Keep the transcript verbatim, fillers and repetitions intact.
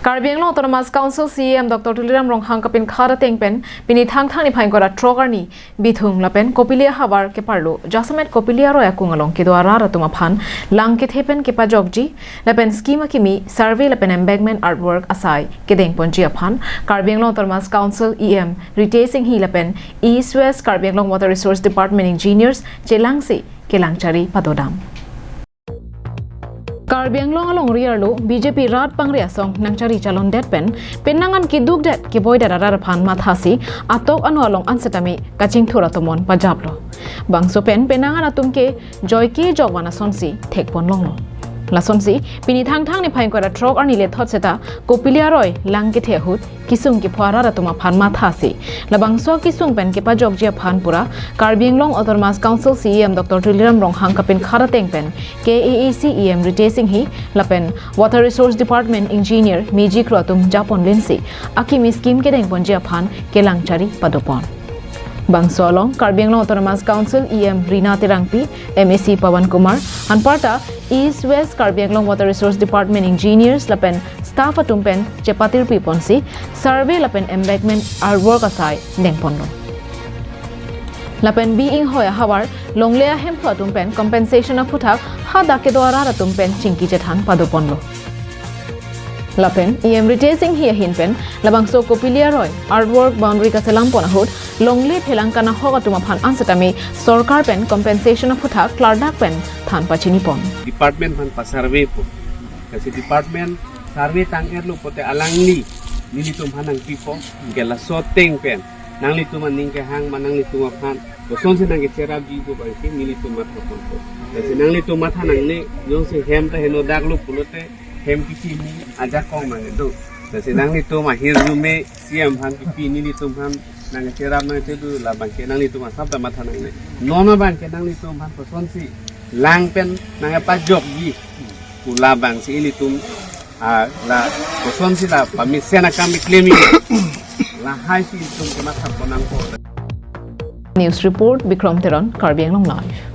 Karbi Anglong Autonomous Council C E M Doctor Tuliram Ronghang kapinkhat ateng pen pini Thangthang niphai ingkoi ra throk arni Bithung lapen Kopili ahavar keparlo jasemet Kopili aroi akung along kedo arat atum aphan lang kethe pen kepajokji lapen scheme akimi survey lapen embankment earthwork asai kedengponji aphan Karbi Anglong Autonomous Council E M Ritesh Enghi lapen East West Karbi Anglong Water Resource Department engineers chelangsi kelangchari padodam. Karbi Anglong alongri arlo B J P rat pangre asong nangchari chalondet pen penang an kedukdet keboidet arat aphan mathasi atok ano along ansetame kachingthur atomon pajaplo. Bangso pen penang an atum ke joike jokvan asonsi thekpon longlo. Lasonsi pini Thangthang niphai ingkoi ra throk arni lethot seta Kopili aroi lang kethe ahut kesung kepho arat atum aphan mathasi labangso kesung pen kepajokji aphan pura Karbi Anglong Autonomous Council C E M Doctor Tuliram Ronghang kapinkhat ateng pen K A A C E M Ritesh Enghi lapen Water Resource Department Engineer Meji Kro atum japonlinsi akimi scheme kedengponji aphan kelangchari padopon. Bangso along Karbi Anglong Autonomous Council E M Rina Terangpi, M A C Pawan Kumar, anparta East West Karbi Anglong Water Resource Department engineers lapen staff atum pen chepatirpiponsi survey lapen embankment earthwork asai dengponlo. Lapen B Inghoi ahavar longle ahemphu atum pen compensation aphuthak hadak kedo arat atum pen chingki chethan padoponlo. Lapen E M Ritesh Enghi ahin pen labangso Kopili aroi earthwork boundary kaselampon ahut longle phelang kanahok atum aphan ansetame sorkar pen compensation aphuthak klardak pen than pachinipon. Department aphan pasurvey po. Lasi department survey tang-etlo pote alangli nelitum aphan nangpipo. Ke laso ateng pen nanglitum aning kehang ma nanglitum aphan kosonsi nangkecherapji pu abangke nelitum mathaponpo. Lasi nanglitum matha nangne, jongsi hem ta henodaklo pulote hem kepini ajakong nangdo. Lasi nanglitum ahirjume C E M aphan kepi nelitum aphan nangkecherap nangchedu labangke nanglitum asap ta matha nangne. Non abangke nanglitum aphan kosonsi lang pen nangkepajokji pu labangsi ilitum, ah, la kosonsi la pamesen akam keklem, lahaisi ilitum kematha ponnangpo. News report, Bikrom Teron, Karbi Anglong Live.